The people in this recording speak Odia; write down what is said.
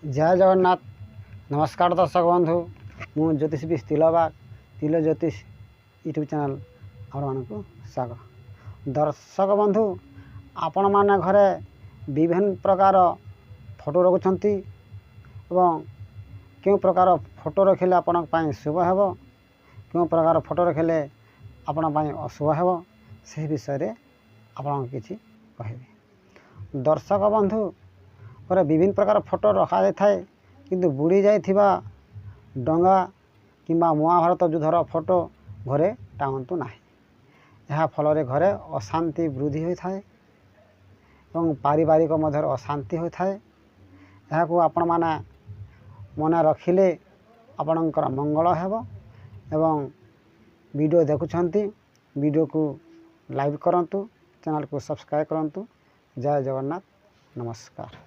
ଜୟ ଜଗନ୍ନାଥ। ନମସ୍କାର ଦର୍ଶକ ବନ୍ଧୁ, ମୁଁ ଜ୍ୟୋତିଷ ବି ତିଲବାଗ, ତିଲ ଜ୍ୟୋତିଷ ୟୁଟ୍ୟୁବ୍ ଚ୍ୟାନେଲ୍ ଆପଣମାନଙ୍କୁ ସ୍ୱାଗତ। ଦର୍ଶକ ବନ୍ଧୁ, ଆପଣମାନେ ଘରେ ବିଭିନ୍ନ ପ୍ରକାର ଫଟୋ ରଖୁଛନ୍ତି ଏବଂ କେଉଁ ପ୍ରକାର ଫଟୋ ରଖିଲେ ଆପଣଙ୍କ ପାଇଁ ଶୁଭ ହେବ, କେଉଁ ପ୍ରକାର ଫଟୋ ରଖିଲେ ଆପଣଙ୍କ ପାଇଁ ଅଶୁଭ ହେବ, ସେହି ବିଷୟରେ ଆପଣଙ୍କୁ କିଛି କହିବି। ଦର୍ଶକ ବନ୍ଧୁ, ଘରେ ବିଭିନ୍ନ ପ୍ରକାର ଫଟୋ ରଖାଯାଇଥାଏ, କିନ୍ତୁ ବୁଡ଼ି ଯାଇଥିବା ଡଙ୍ଗା କିମ୍ବା ମହାଭାରତ ଯୁଦ୍ଧର ଫଟୋ ଘରେ ଟାଙ୍ଗନ୍ତୁ ନାହିଁ। ଏହା ଫଳରେ ଘରେ ଅଶାନ୍ତି ବୃଦ୍ଧି ହୋଇଥାଏ ଏବଂ ପାରିବାରିକ ମଧ୍ୟରେ ଅଶାନ୍ତି ହୋଇଥାଏ। ଏହାକୁ ଆପଣମାନେ ମନେ ରଖିଲେ ଆପଣଙ୍କର ମଙ୍ଗଳ ହେବ। ଏବଂ ଭିଡ଼ିଓ ଦେଖୁଛନ୍ତି, ଭିଡ଼ିଓକୁ ଲାଇକ୍ କରନ୍ତୁ, ଚ୍ୟାନେଲ୍କୁ ସବସ୍କ୍ରାଇବ୍ କରନ୍ତୁ। ଜୟ ଜଗନ୍ନାଥ, ନମସ୍କାର।